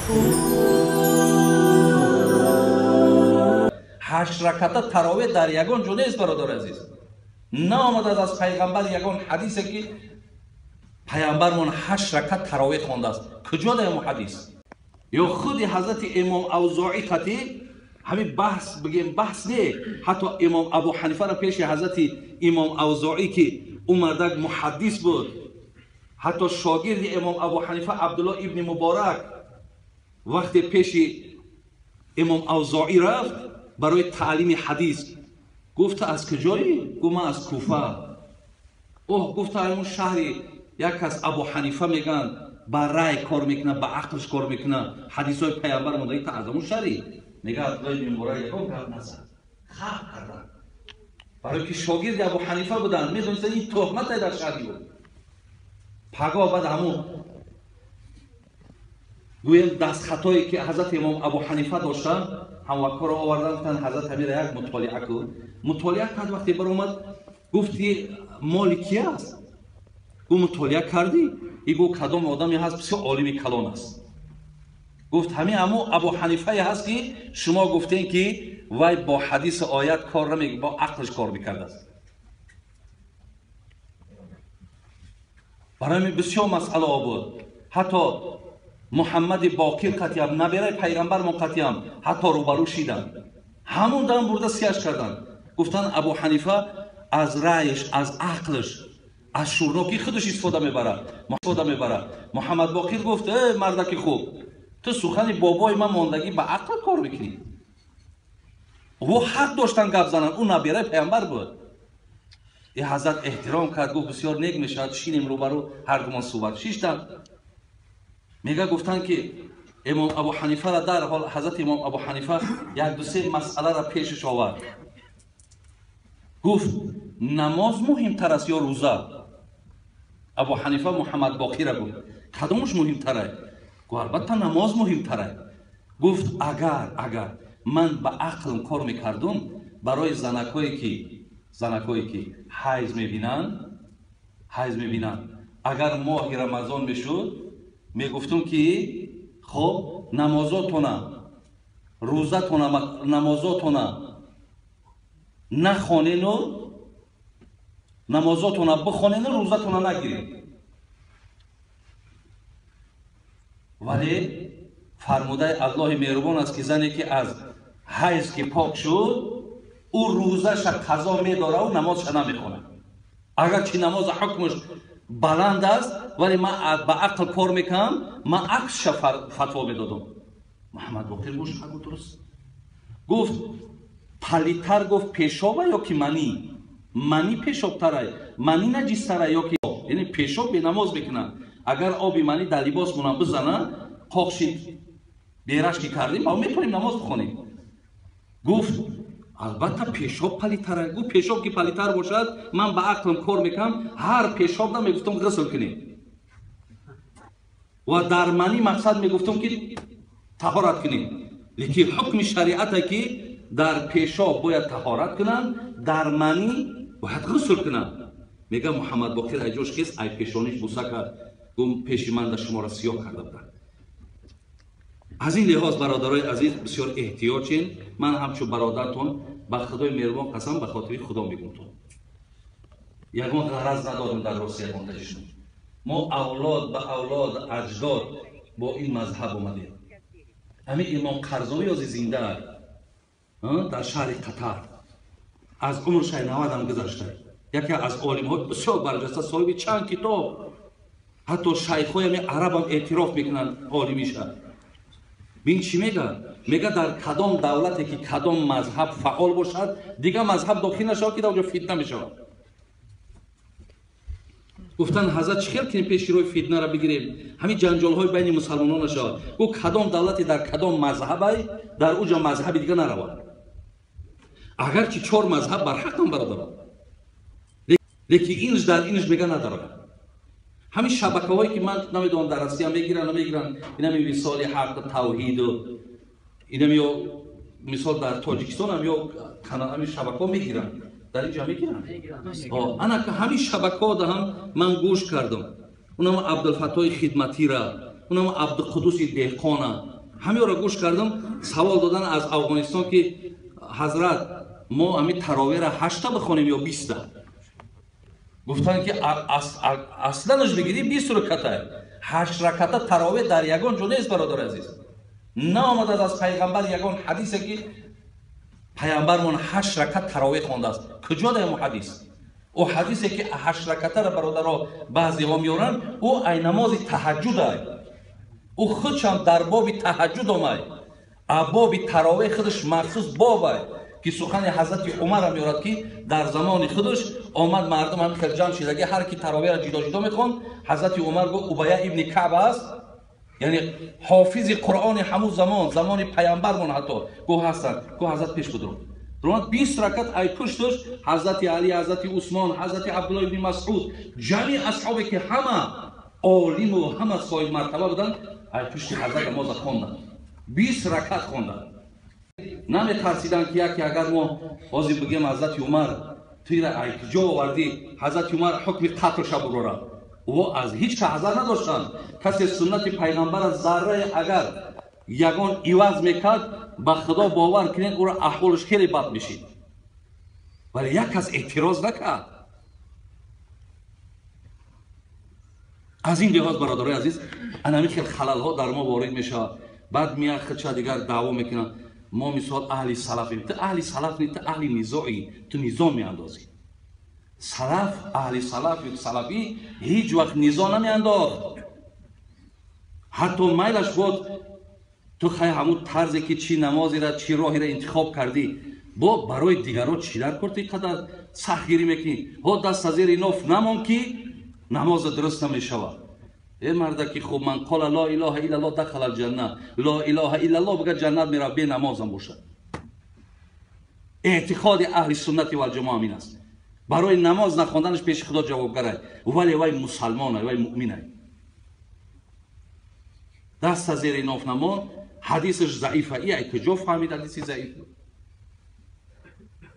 8 раката таровеҳ дар ягон ҷо нест, бародари азиз. Наомадааст аз пайғамбар ягон ҳадисе ки пайғамбармон 8 ракат таровеҳ хондааст. Куҷо дар ҳамон ҳадис? Ё худи ҳазрати имом Авзоӣ қатӣ ҳамин баҳс, бигем баҳс не, ҳатто имом Абу Ҳанифаро пеши ҳазрати имом Авзоӣ ки ӯ мардак муҳаддис буд, ҳатто шогирди имом Абу Ҳанифа Абдуллоҳ ибни Муборак вақте пеши имом Авзоӣ рафт барои таълими ҳадис, гуфта аз куҷоӣ? Гуфт ман аз Куфа. Оҳ, гуфта ҳамон шаҳри як кас Абу Ҳанифа мегӯянд, ба рай кор мекунад, ба ақлш кор мекунад, ҳадисҳои пайғамбар мондаги, та аз ҳамон шаҳри. Мега Абдуллоҳ ибни Муборак ягон гап назад, хаб карданд, барои ки шогирди Абу Ҳанифа буданд, медонистанд ин туҳмате дар шаҳри ӯ. Пагоҳ баъд ҳамон гӯем дастхатое ки ҳазрати имом Абу Ҳанифа доштанд, ҳамвакоро овардан, гуфтанд ҳазрат ҳамира як мутолиа кун. Мутолиа кард, вақте баромад гуфт ки моли ки аст? Гуфт мутолиа кардӣ? И гуфт кадом одаме ҳаст бисёр олими калон аст. Гуфт ҳамин ҳамун Абу Ҳанифае ҳаст ки шумо гуфтем ки вай бо ҳадису оят кор намекунад, бо ақлш кор мекардааст. Барои ҳамин бисёр масъалаҳо буд. Ҳатто Муҳаммади Боқир қатиям, набераи пайғамбармон қатиям, ҳатто рӯбарӯ шиданд. Ҳамун дам бурда сияш карданд. Гуфтанд Абу Ҳанифа аз раъйш, аз ақлш, аз шӯрнокии худаш истифода мебарад. Муҳаммад Боқир гуфт: э мардаки хуб, ту сухани бобои ман мондагӣ ба ақл кор мекунӣ. Ӯ ҳақ доштан гап зананд, ӯ набераи пайғамбар буд. И ҳазрат эҳтиром кард, гуфт бисёр нек мешавад, шинем рӯбарӯ, ҳар думон суҳбат. Шиштанд. Мега гуфтанд ки имом Абу Ҳанифаро дар ҳол ҳазрати имом Абу Ҳанифа як ду се масъаларо пешаш овард. Гуфт намоз муҳимтар аст ё рӯза? Абу Ҳанифа Муҳаммад Боқира гуфт кадомаш муҳимтар аст? Гуфт албатта намоз муҳимтар аст. Гуфт агар ман ба ақлм кор мекардум, барои занакҳое ки ҳайз мебинанд, агар моҳи Рамазон мешуд, мегуфтум ки хоб намозотона, рӯзатона, намозотона нахонену намозотона бихонену рӯзатона нагиред. Вале фармудаи Аллоҳи меҳрубон аст ки зане ки аз ҳайз ки пок шуд, ӯ рӯзаша қазо медорад, ӯ намозша намехонад. Агарчи намоза ҳукмаш баланд аст, вале ман ба ақл кор мекунам, ман аксша фатво медодам. Муҳаммад Боқир гуфт ҳа дуруст. Гуфт палитар, гуфт пешоба ё ки манӣ? Манӣ пешобтара, манӣ наҷистара ё ки, яъне пешоб бенамоз мекунад. Агар оби манӣ дар либос монам бизана, қоқши бераш ки кардем, ма метавонем намоз бихонем. Гуфт албатта пешоб палитара. Гуфт пешоб ки палитар бошад, ман ба ақлам кор мекунам, ҳар пешобда мегуфтам ғусл кунем. Ва дар манӣ мақсад мегуфтам ки таҳорат кунем. Лекин ҳукми шариате ки дар пешоб бояд таҳорат кунанд, дар манӣ бояд ғусл кунанд. Мега Муҳаммад Боқир айҷош кес, ай пешониш буса кард, гуфт пеши ман да шуморо сиёҳ карда буданд. Аз ин лиҳоз бародарои азиз бисёр эҳтиёҷ чин. Ман ҳамчун бародартон ба Худои меҳрубон қасам, ба хотири Худо мегӯм, ягон ғараз надорем дар рости ягон ташишон. Мо авлод ба авлод аҷдод бо ин мазҳаб омадем. Ҳамин имом Қарзовӣ ҳозир зинда дар шаҳри Қатар, аз умрш 90 ҳам гузашта, яке аз олимҳои бисёр барҷаста, соҳиби чанд китоб, ҳатто шайхҳои ҳамин арабам эътироф мекунанд олимиша. Бин чӣ мега? Мега дар кадом давлате ки кадом мазҳаб фаъол бошад, дигар мазҳаб дохил нашавад, ки дар онҷо фитна мешавад. Гуфтанд ҳазрат чӣ хел кунем пеши роҳи фитнаро бигирем, ҳамин ҷанҷолҳои байни мусалмонон нашавад. Гуфт кадом давлате дар кадом мазҳабай, дар уҷо мазҳаби дига наравад. Агарчи 4 мазҳаб барҳақам бародарад, лекин инш дар инш мега надарад. Ҳамин шабакаҳое ки ман намедонам дар Россия мегиранд намегиранд, инами висоли ҳақ, тавҳиду инами ё мисол дар Тоҷикистон ҳам ё ҳамин шабакаҳо мегиранд, дар инҷа мегиранд. Ана ҳамин шабакаҳо да ҳам ман гӯш кардам. Унам Абдулфаттоҳи Хидматира, Унам Абдуқудуси Деҳқона. Ҳамеро гӯш кардам, савол додан аз Афғонистон ки ҳазрат мо ҳамин таровеҳро 8 бихонем ё 20? Гуфтанд ки асланаш бигирӣ 20 раката. 8 раката таровеҳ дар ягон ҷо нест, бародари азиз. Наомадааст аз пайғамбар ягон ҳадисе ки пайғамбармон 8 ракат таровеҳ хондааст. Куҷо дар ҳамон ҳадис? Ӯ ҳадисе ки 8 ракатаро бародаро баъзеҳо меоранд, ӯ ай намози таҳаҷҷуд ай. Ӯ худшам дар боби таҳаҷҷуд омай. А боби таровеҳ худаш махсус боб ай ки сухани ҳазрати Умарро меорад ки дар замони худаш омад мардум ҳамин хел ҷамъ шидаги, ҳар ки таровеҳро ҷудо ҷудо мехонд. Ҳазрати Умар гуфт Убая ибни Каъб аст, яъне ҳофизи Қуръони ҳамун замон, замони пайғамбармон ҳатто гуфт ҳастанд. Гуфт ҳазрат пеш будро. Ромад 20 ракат ай пушташ ҳазрати Али, ҳазрати Усмон, ҳазрати Абдулло ибни Масъуд, ҷамъи асҳобе ки ҳама олиму ҳама соҳиб мартаба буданд, ай пушти ҳазрат намоза хонданд. 20 ракат хонданд. Наметарсиданд ки яке агар мо ҳозир бигем ҳазрати Умар туира ай куҷо овардӣ, ҳазрати Умар ҳукми қатлша бурорад. Ӯ аз ҳеҷ ка ҳазар надоштанд. Касе суннати пайғамбара заррае агар ягон иваз мекард, ба худо бовар кунед ӯро аҳволаш хеле бад мешид. Вале як кас эътироз накард. Аз ин лиҳоз бародарои азиз, анами хел халалҳо дар мо ворид мешавад. Баъд меяд худша дигар даъво мекунад. Мо мисол аҳли салафем. Ту аҳли салаф не, ту аҳли низоӣ, ту низо меандозӣ. Салаф, аҳли салаф ё салафӣ ҳеҷ вақт низо намеандохт. Ҳатто майлаш буд ту хай ҳамун тарзе ки чӣ намозеро, чӣ роҳеро интихоб кардӣ, бо барои дигарро чӣ дар кор ту ин қадар сахтгирӣ мекунӣ? Ҳо даст аз зери ноф намон ки намоз дуруст намешавад. Э марда ки хуб ман қола ло илоҳа иллаллоҳ дахала алҷанна, ло илоҳа иллаллоҳ бигӯяд ҷаннат меравад, бе намозам бошад. Эътиқоди аҳли суннати валҷамоа ҳамин аст. Барои намоз нахонданаш пеши худо ҷавобгарай, вале вай мусалмонай, вай муъминай. Даст аз зери ноф намон, ҳадисаш заифа. И ай куҷо фаҳмид ҳадиси заиф?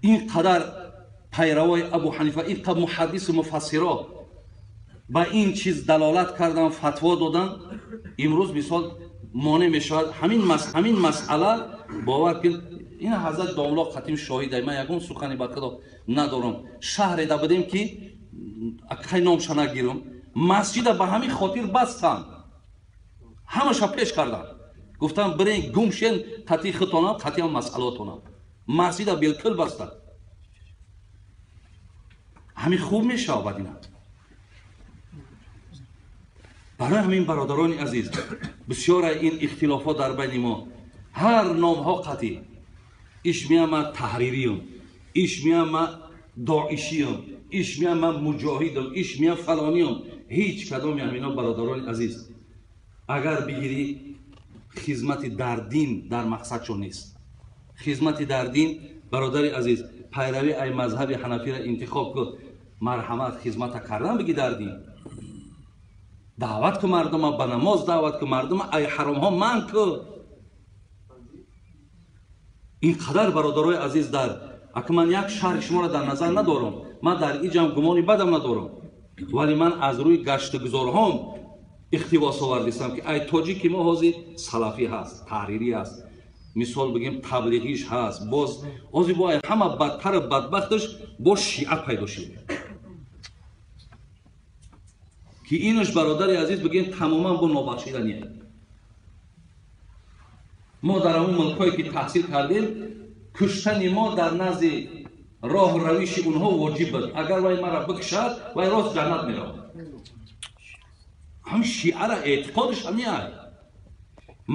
Ин қадар пайравои Абу Ҳанифа, ин қадар муҳаддису муфассиро ба ин чиз далолат кардан, фатво додан, имрӯз мисол монеъ мешавад ҳамин масъала. Бовар кун, ин ҳазрат домло қатим шоҳидай, ман ягон сухани ба худо надорам. Шаҳре да будем ки акай номша нагирам, масҷида ба ҳамин хотир бастанд, ҳамаша пеш карданд, гуфтанд бирен гум шен қатъи худтонам, қатъи масъалаотонам. Масҷида билкул бастанд. Ҳамин хуб мешавад ина. Барои ҳамин бародарони азиз, бисёра ин ихтилофот дар байни мо, ҳар номҳо қатъӣ. Иш меям ман таҳририям, иш меям ман доишиям, иш меям ман муҷоҳидам, иш меям фалониям. Ҳеҷ кадоми ҳамино бародарони азиз, агар бигирӣ хизмати дар дин дар мақсадшон нест. Хизмати дар дин бародари азиз, пайравӣ ай мазҳаби ҳанафиро интихоб кун, марҳамат хизмата кардан биги дар дин. Даъват ку мардума ба намоз, даъват ку мардума ай ҳаромҳо манъ ку. Ин қадар бародарои азиз дар ака ман як шаҳри шуморо дар назар надорам, ман дар иҷам гумони бадам надорам, вале ман аз рӯи гаштугузорҳом иқтибос овардистам ки ай тоҷики мо ҳозир салафӣ ҳаст, таҳрирӣ ҳаст, мисол бигем таблиғиш ҳаст, боз ҳозир бо ҳама бадтару бадбахташ бо шиа пайдо шуд ки инаш бародари азиз бигем тамоман бо нобахшидание. Мо дар ҳамон мулкҳое ки таҳсил кардем, куштани мо дар назди роҳу равиши онҳо воҷиб буд. Агар вай мара бикушад, вай рост ҷаннат меравад. Ҳам шиара эътиқодаш ҳамиай.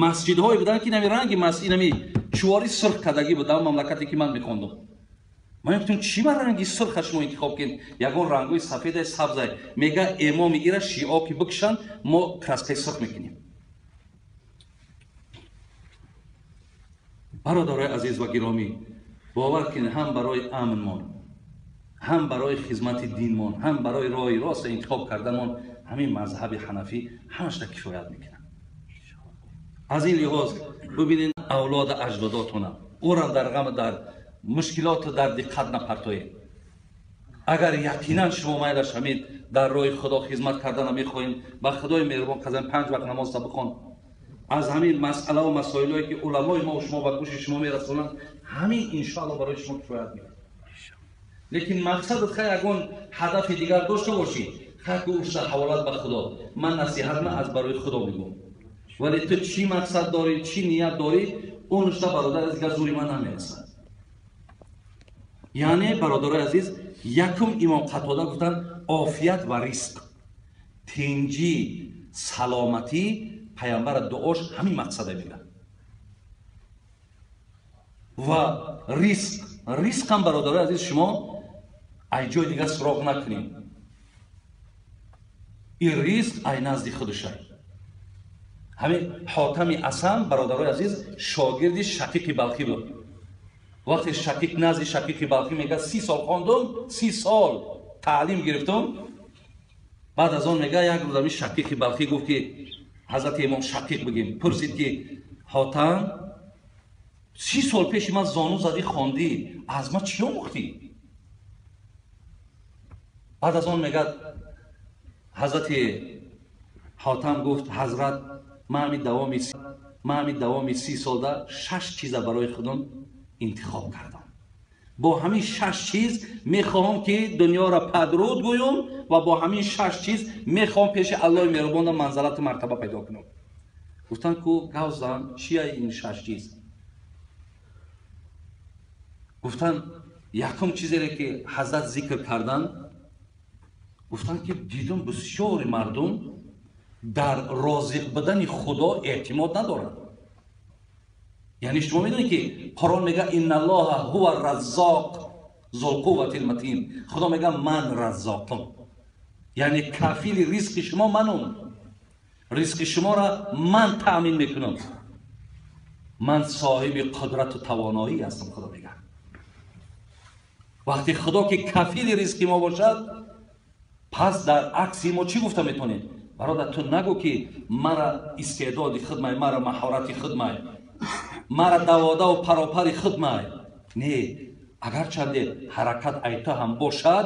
Масҷидҳое буданд ки нами ранги масҷид, нами чувори сурх кардагӣ буд дар мамлакате ки ман мехондам. Ман мегуфтам чӣ ба ранги сурха шумо интихоб кунед? Ягон рангҳои сафедай, сабзай. Мега эмоми ира шио ки бикушанд, мо краскаи сурх мекунем. Бародарои азиз ва гиромӣ, бовар кунед ҳам барои амнмон, ҳам барои хизмати динмон, ҳам барои роҳи рост интихоб карданмон ҳамин мазҳаби ҳанафӣ ҳамашта кифоят мекунад. Аз ин лиҳоз бибинед авлода аҷдодотонам, ӯрам дар ғам дар мушкилоту дар диққат напартоед. Агар яқинан шумо майлаш ҳамин дар роҳи Худо хизмат кардана мехоҳем, ба Худои меҳрубон қасам 5 вақт намозта бихон. Аз ҳамин масъала ва масоилое ки уламои мо шумо ба гӯши шумо мерасонанд, ҳамин иншоалло барои шумо кифоят мекунад. Лекин мақсадат хай ягон ҳадафи дигар дошта бошӣ, хай ку ушта ҳаволат ба Худо. Ман насиҳат ма аз барои Худо мегӯм. Вале ту чӣ мақсад дорӣ, чӣ ният дорӣ, он ушта бародар аз дигар зури ман намерасад. Яъне бародарои азиз, якум имом Қатода гуфтанд офият ва ризқ, тинҷӣ, саломатӣ. Пайғамбара дуош ҳамин мақсада мегӯяд. Ва ризқ, ризқам бародарои азиз шумо ай ҷои дигар суроғ накунед. Ин ризқ ай назди худашай. Ҳамин Ҳотами Асам бародарои азиз шогирди Шақиқи Балхӣ буд. Вақте Шақиқ назди Шақиқи Балхӣ мегӯяд 30 сол хондум, 30 сол таълим гирифтум. Баъд аз он мегӯяд як рӯз ҳамин Шақиқи Балхӣ гуфт ки ҳазрати имом Шақиқ бигем, пурсид ки Ҳотам, 30 сол пеши ман зону задӣ хондӣ, аз ман чӣ омӯхтӣ? Баъд аз он мегӯяд ҳазрати Ҳотам гуфт ҳазрат, ман ҳамин давоми 30 солда 6 чиза барои худам интихоб кардам. Бо ҳамин 6 чиз мехоҳам ки дунёро падруд гӯям ва бо ҳамин 6 чиз мехоҳам пеши Аллоҳи меҳрубонда манзалату мартаба пайдо кунам. Гуфтанд ку гавзан, чия ин 6 чиз? Гуфтанд якум чизере ки ҳазрат зикр карданд, гуфтанд ки дидум бисёри мардум дар розиқ будани Худо эътимод надоранд. Яъне шумо медонед ки Қуръон мегӯяд инналлоҳа ҳува раззоқ зулқувватил матин. Худо мегӯяд ман раззоқам, яъне кафили ризқи шумо манум, ризқи шуморо ман таъмин мекунам, ман соҳиби қудрату тавоноӣ ҳастам. Худо мегӯяд вақте Худо ки кафили ризқи мо бошад, пас дар акси мо чӣ гуфта метавонем? Бародар, ту нагӯ ки мара истеъдоди худмай, мара маҳорати худмай, мара даводаву паропари худмай. Не, агарчанде ҳаракат айта ҳам бошад,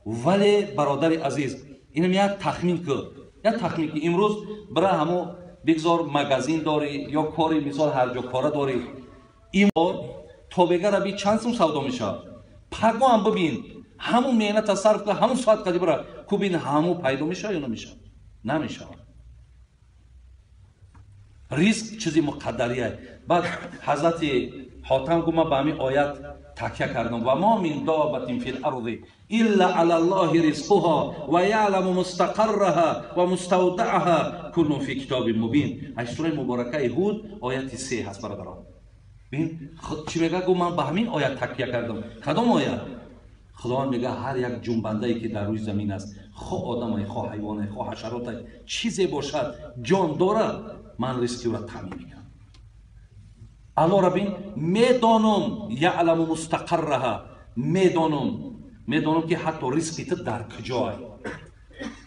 вале бародари азиз, инам як тахмин кун, як тахмин ки имрӯз бира ҳамо бигзор магазин дорӣ ё кори мисол ҳар ҷо кора дорӣ, ин то бегара би чанд сум савдо мешавад, паго ҳам бибин ҳамун меҳната сарф кун, ҳамун соат қади бира ку бин ҳамун пайдо мешавад ё намешавад? Намешавад. Ризқ чизи муқаддария. Баъд ҳазрати Ҳотам гуфт ман ба ҳамин оят такя кардам: ва ма мин доббатин фил арзи илла алаллоҳи ризқуҳа ва яъламу мустақарраҳа ва муставдааҳа куллун фи китобин мубин. Аз сураи муборакаи Ҳуд ояти 3 ҳаст бародарон. Бин чӣ мегӯяд? Гуфт ман ба ҳамин оят такя кардам. Кадом оят? Худованд мегӯяд ҳар як ҷунбандае ки дар рӯи замин аст, хо одамае, хо ҳайвонае, хо ҳашаротае, чизе бошад ҷон дорад, ман ризқи ӯро таъмин мекунам. Аллоҳро бин, медонам яъламу мустақарраҳа, медонам ки ҳатто ризқи ту дар куҷое,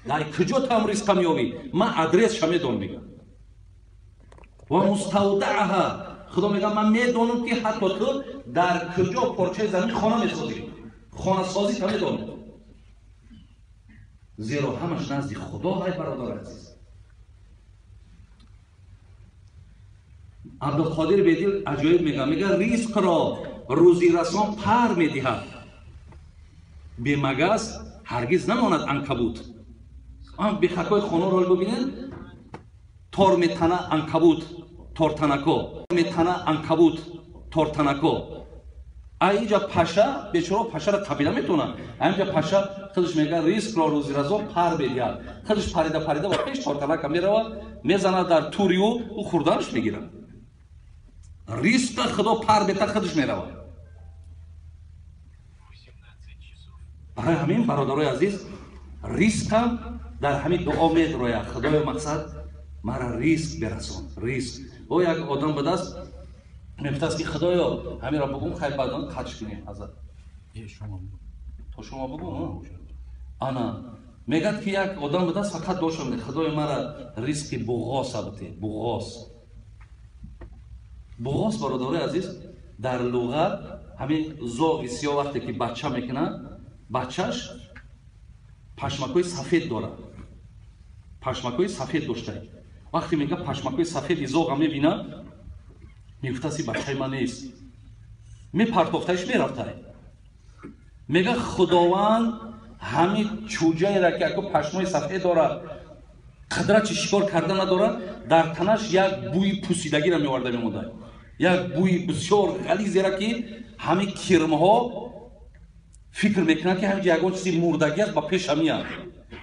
дар куҷо ту ҳам ризқа меёбӣ, ман адресша медонам. Мегӯяд ва муставдааҳа, Худо мегӯяд ман медонам ки ҳатто ту дар куҷо порчаи замин хона месозӣ, хонасозӣ та медонам, зеро ҳамаш назди Худо ҳай. Бародари азиз, Абдулқодир Бедил аҷоиб мегӯяд, мегӯяд ризқро рӯзирасон пар медиҳад, бемагас ҳаргиз намонад анкабут. Бехакҳои хонаро бибинед, тор метана анкабут, тортанако метана анкабут, тортанако. Аинҷа паша бечора пашаро қабила метавонад. Аинҷа паша худаш мегӯяд ризқро рӯзирасон пар медиҳад, худаш парида парида ва пеш тортанака меравад, мезанад дар тури ӯ, ӯ хӯрданаш мегирад. Ризқа Худо пар мета, худаш меравад. Барои ҳамин бародарои азиз, ризқам дар ҳамин дуо медрояд: Худоё мақсад мара ризқ бирасон, ризқ. О як одам будааст, мегуфтааст ки Худоё ҳаминро бугум, хай баъдан қатш кунем ҳазрат. То шумо бугум? Ана мегӯяд ки як одам будааст, фақат дошта мегӯяд Худоё мара ризқи буғоса бите, буғос. Буғос бародарои азиз дар луғат ҳамин зоғи сиёҳ вақте ки бача мекунад, Бачаш пашмакҳои сафед дорад, пашмакҳои сафед дошта. Вақте мега пашмакҳои сафеди зоға мебина, мегуфтааст, бачаи ман нест. Мепартофтаиш, мерафтай. Мега Худованд ҳамин чӯҷаеро ки аку пашмои сафед дорад, қудрати шикор карда надорад, дар танаш як бӯи пусидагиро меоварда мемонда, як бӯи бисёр ғализеро, ки ҳамин кирмҳо фикр мекунанд, ки ҳамин ягон чизи мурдагӣ аст, ба пеша меянд.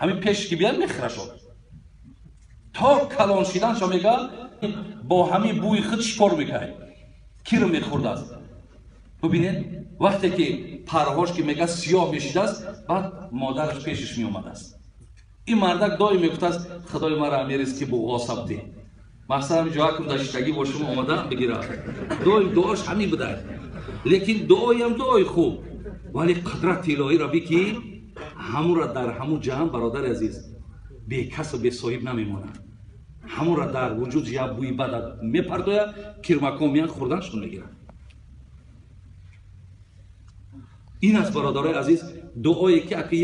Ҳамин пеш ки бияд, мехӯрашод. То калон шиданшо мега бо ҳамин бӯи худ шикор мекард, кирм мехӯрдааст. Бубинед, вақте ки парҳош ки мега сиёҳ мешидааст, баъд модараш пешаш меомадааст. Ин мардак доим мегуфтааст: «Худои мара ҳамин ризқи буғосаб деҳ». Мақсад ҳамин ҷоакм даштагӣ бо шумо омада бигирад. Доим дуош ҳамин будад. Лекин дуоям дуои хуб, вале қудрати илоҳиро би, ки ҳамура дар ҳамун ҷаҳан, бародари азиз, бекасу бесоҳиб намемонад. Ҳамура дар вуҷуд як бӯи бад мепартояд, кирмакон меян, хӯрданашон мегирад. Ин аст, бародарои азиз, дуое ки аки